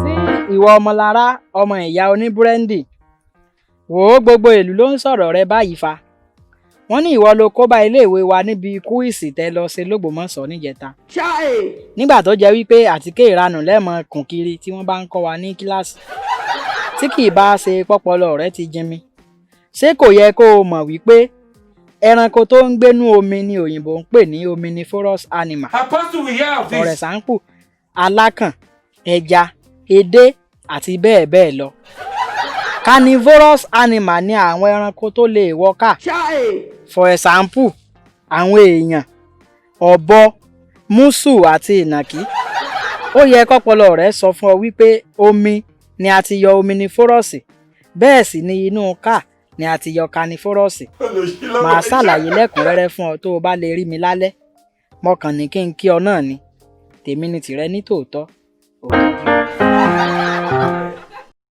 Sí ìwọ Ọmọlará, ọmọ ìyá oníbúrẹ́dì, wò ó, gbogbo ìlú ló ń sọ̀rọ̀ rẹ báyìí fa. Wọ́n ní ìwọ ló kó bá iléèwé wa níbi quiz tẹ́ lọ ṣe lÓgbómọ̀ṣọ́ níjẹta, nígbà tó jẹ́ wípé àtíkè ìranù lẹ́mọ̀ kùn kiri tí wọ́n bá ń kọ́ wa ní kíláàsì. Tí kì í bá ṣe pọ́pọlọ rẹ ti jinmi, ṣé kò yẹ kó o mọ̀ wípé ẹranko tó ń gbénú omi ni òyìnbó ń pè ní omnivorous animal? Apostle, we hear of For this. example, alákàn, ẹja, edé àti bẹ́ẹ̀ bẹ́ẹ̀ lọ. Carnivorous animal ni àwọn ẹranko tó lè wọ car. For example, àwọn èèyàn, ọ̀bọ, músù àti ìnàkí. Ó yẹ kọ́pọlọ rẹ sọ fún ọ wípé omi ni a ti yọ omnivorous, bẹ́ẹ̀ sì ni inú car ni a ti yọ carnivorous. Màá ṣàlàyé lẹ́kùnrẹ́rẹ́ fún ọ tó o bá lè rí mi lálẹ́. Mo kàn ní kí n kí ọ náà ni. Tèmi ni tìrẹ ní tòótọ́. Òkìkí.